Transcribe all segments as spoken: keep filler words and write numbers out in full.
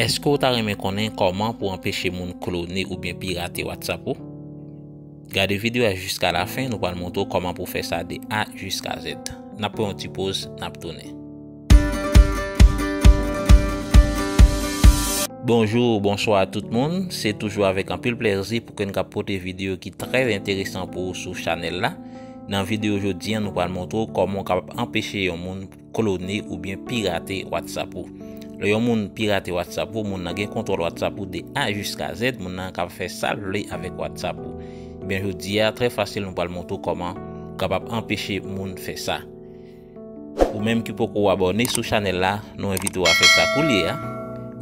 Èske w ta renmen konnen kòman pou anpeche moun klone oubyen pirate WhatsApp ou? Gade videyo a jiska lafen, nou pral montre w kòman pou fè sa de A jiska Z. N ap pran yon ti poz, n ap tounen. Bonjou, bonswa tout moun. Se toujou avèk anpil plèzi pou ke n ka pote videyo ki trè enteresan pou ou sou chanèl la. Nan videyo jodi a, nou pral montre w kòman w kapab anpeche yon moun klone oubyen pirate WhatsApp ou. Lè yon moun pirate WhatsApp ou, moun nan gen kontwòl WhatsApp ou de A jiska Z, moun nan ka fè sa l vle avèk WhatsApp ou. Ebyen, jodi a, trè fasil, nou pral montre w kòman w kapab anpeche moun fè sa. Ou menm ki poko abòne sou chanèl la, nou envite w a fè sa koulye a.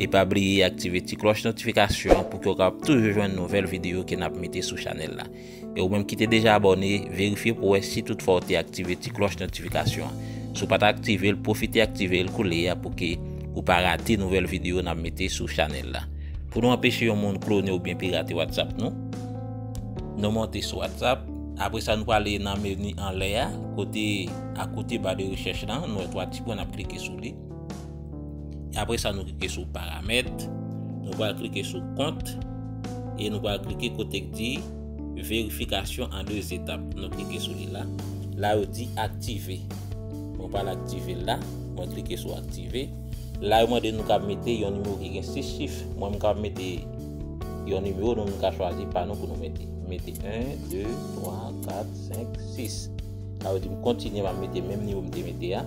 E pa bliye aktive ti klòch notifikasyon pou ke w kapab toujou jwenn nouvèl videyo ke n ap mete sou chanèl la. E ou menm ki te deja abòne, verifye pou wè si toutfwa w te aktive ti klòch notifikasyon an. Si w pa t aktive l, pwofite aktive l koulye a pou ke ou pa rate nouvèl videyo n ap mete sou chanèl la. Pou nou anpeche yon moun klone oubyen pirate WhatsApp nou, nou monte sou WhatsApp. Apre sa, nou prale nan meni anlè a, kote akote ba de rechèch lan, nou wè twa ti pwen, n ap klike sou li. E apre sa, nou klike sou paramèt, nou pral klike sou kont, e nou pral klike kote k di verifikasyon an de etap. Nou klike sou li la. La, yo di aktive. Mwen pral aktive l la. Mwen klike sou aktive. La, yo mande nou ka mete yon nimewo ki gen sis chif. Mwen, m ka mete yon nimewo, nou, nou ka chwazi pa nou pou nou mete. Mete en, de, twa, kat, senk, sis. Sa vle di m kontinye, m ap mete menm nimewo m te mete a.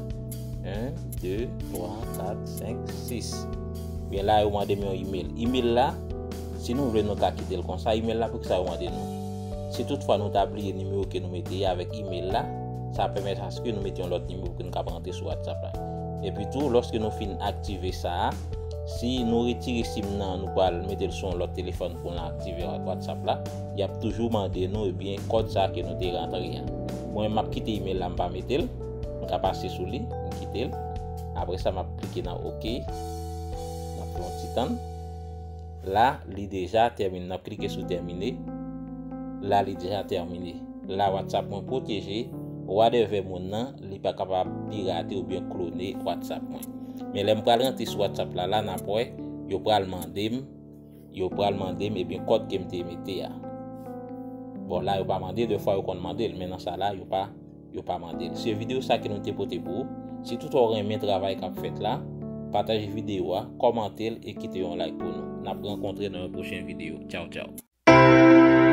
En, de, twa, kat, senk, sis. Byen la, yo mande m yon imèl. Imèl la, si nou vle, nou ka kite l konsa. Imèl la, poukisa yo mande nou? Si toutfwa nou ta bliye nimewo ke nou mete a avèk imèl la, sa pèmèt aske nou mete yon lòt nimewo ke nou ka rantre sou WhatsApp la. Epi tou, lòske nou fin aktive sa a, si nou retire sim nan, nou pral mete l sou yon lòt telefòn pou n aktive WhatsApp la, y ap toujou mande nou, ebyen, kòd sa a ke nou te rantre a. Mwen, m ap kite imèl la, m pa mete l. M ka pase sou li, m kite l. Apre sa, m ap klike nan OK. M ap fè yon ti tann. La, li deja tèmine. N ap klike sou tèmine. La, li deja tèmine. La, WhatsApp mwen pwoteje. Whatever moun nan, li pa kapab pirate oubyen klone WhatsApp mwen. Men lè m pral rantre sou WhatsApp la, la, n ap wè, yo pral mande m, yo pral mande m, ebyen, kòd ke m te mete a. Bon, la, yo pa mande, defwa yo konn mande l, men nan sa la, yo pa, yo pa mande l. Se videyo sa ke nou te pote pou ou. Si toutfwa w renmen travay k ap fèt la, pataje videyo a, kòmante l e kite yon like pou nou. N ap rankontre nan yon pwochen videyo. Tchaw, tchaw.